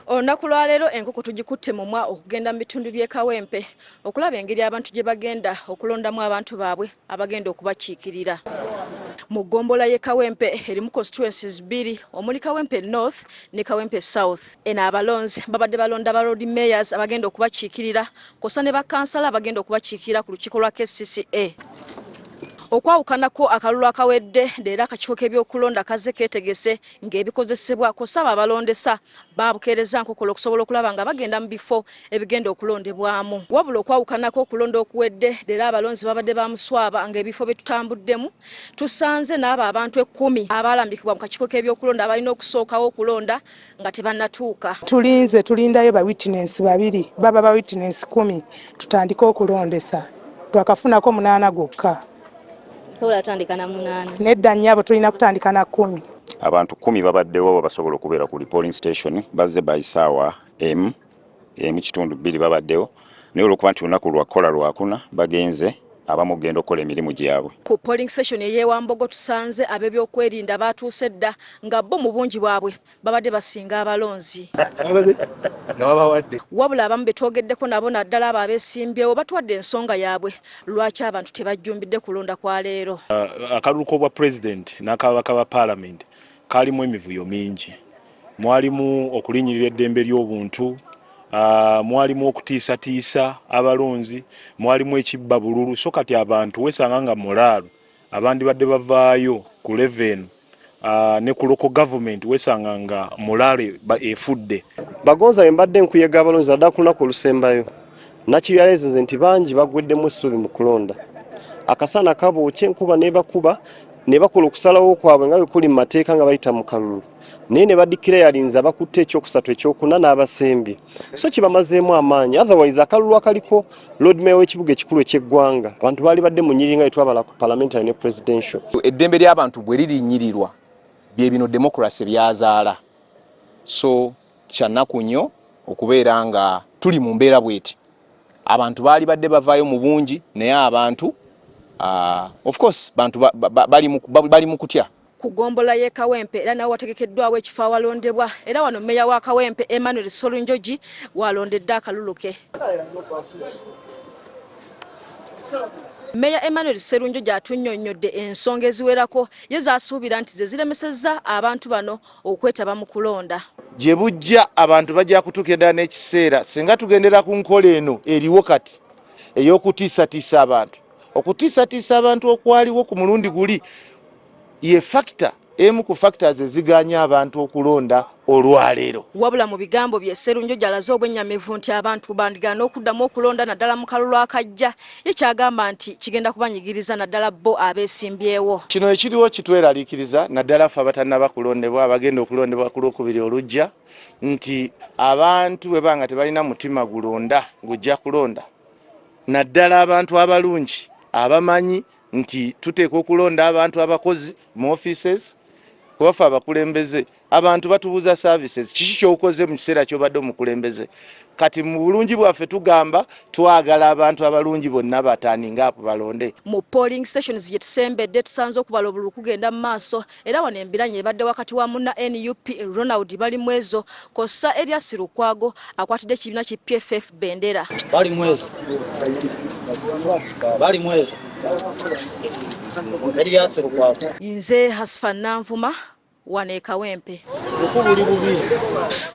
Olunaku lwaleero enkoko tugikutte mumwa okugenda mu bitundu by'e Kawempe okulaba engeri abantu gye bagenda okulondamu abantu baabwe abagenda okubakiikirira. Mu ggombolola y'e Kawempe erimu constituencies bbiri omuli Kawempe North ne Kawempe South. Eno abalonzi babadde balonda ba Lord Mayors abagenda okubakiikirira kw'ossa ne bakansala abagenda okubakiikirira ku lukiiko lwa KCCA. Okwawukanako akalulu akawedde, leero akakiiko k'ebyokulonda kazze keetegese ng'ebikozesebwa kw'ossa abo abalondesa baabukeerezza nkokola okusobola okulaba nga bagenda mu bifo ebigenda okulondebwamu. Wabula okwawukanako okulonda okuwedde, leero abalonzi babadde ba muswaba ng'ebifo bye tutambuddemu tusanze n'abo abantu ekkumi abaalambikibwa mu kakiiko k'ebyokulonda abalina okusookawo okulonda nga tebannatuuka. Tulinze tulindayo ba witness babiri, baba ba witness 10 tutandike okulondesa, twakafunako 8 gokka. Sobola tandika na 8. Nedda nnyabo, tulina kutandika na 10. Abantu 10 babaddewo basobola okubeera ku polling station, bazze by ssaawa emu 1.2 babaddewo, naye olw'okuba nti olunaku lwakukola Lwakuna bagenze abamu okugenda okukola emirimu gyabwe. Ku polling station ey'e Wambogo tusanze ab'ebyokwerinda baatuuse dda nga bo mu bungi bwabwe babadde basinga abalonzi. Wabula abamu be twogeddeko nabo naddala abo abeesimbyewo batuwadde ensonga yaabwe lwaki abantu tebajjumbidde kulonda kwa leero. Akalulu k'obwa pulezidenti n'akabaka ba paalamenti kaalimu emivuyo mingi, mwalimu okulinnyirira eddembe ly'obuntu, mwalimu okutiisatiisa abalonzi, mwalimu ekibba bululu. So kati abantu weesanga nga morale abandibadde bavaayo ku level eno ne ku local government weesanga nga morale efudde. Bagonza bwe mbadde nkuyega abalonzi naddala ku lunaku olusembayo, nakirealizinze nti bangi bagweddemu essuubi mu kulonda. Akasana kabookya, enkuba n'ebakuba, ne bakola okusalawo kwabwe nga bwe kuli mu mateeka nga bayita mu kalulu, naye ne badeclarinze abakutte ekyokusatu, ekyokuna n'abasembye, so kibamazeemu amaanyi. Otherwise akalulu akaliko Lord Mayor w'ekibuga ekikulu eky'eggwanga, abantu baali badde mu nnyiriri nga bwe twabala ku parliamentary ne presidential. Eddembe ly'abantu bwe lirinnyirirwa, bye bino democracy byazaala. So kyannaku nnyo okubeera nga tuli mu mbeera bweti. Abantu baali badde bavaayo mu bungi, naye abantu, of course, bantu bali mu kutya. Ku ggombolola y'e Kawempe era nawo wategekeddwawo ekifo awalondebwa, era wano mmeeya wa Kawempe Emmanuel Sserunjogi w'alondedde akalulu ke. Mmeeya Emmanuel Sserunjogi atunnyonnyodde ensonga eziwerako ye z'asuubira nti ze ziremesezza abantu bano okwetaba mu kulonda. Gye bujja abantu bajja kutuukira ddala n'ekiseera singa tugendera ku nkola eno eriwo kati ey'okutiisatiisa abantu. Okutiisatiisa abantu okwaliwo ku mulundi guli ye factor emu ku factors eziganya abantu okulonda olwaleero. Wabula mu bigambo bye, Sserunjogi alaze obwennyamivu nti abantu bandigaana okuddamu okulonda naddala mu kalulu akajja, ye kyagamba nti kigenda kubanyigiriza naddala bo abeesimbyewo. Kino ekiriwo kitweraliikiriza naddala ffe abatannaba kulondebwa, abagenda okulondebwa ku Lwokubiri olujja, nti abantu bwe banga tebalina mutima gulonda gujja kulonda, naddala abantu abalungi abamanyi nti tuteekwa okulonda abantu abakozi mu offices, kuba ffe abakulembeze abantu batubuuza services, kiki ky'okoze mu kiseera ky'obadde omukulembeze. Kati mu bulungi bwaffe tugamba twagala abantu abalungi bonna baturninga up balonde. Mu polling stations gye tusembedde tusanze okubala obululu kugenda mu maaso, era wano embiranye ebadde wakati wa munna NUP Ronald Balimwezo kw'ossa Erias Lukwago akwatidde ekibiina ki PFF bendera. Balimwezo, Balimwezo, Erias Lukwago. Nze Hasfa Nanvuma wano e Kawempe. Luku buli bubi.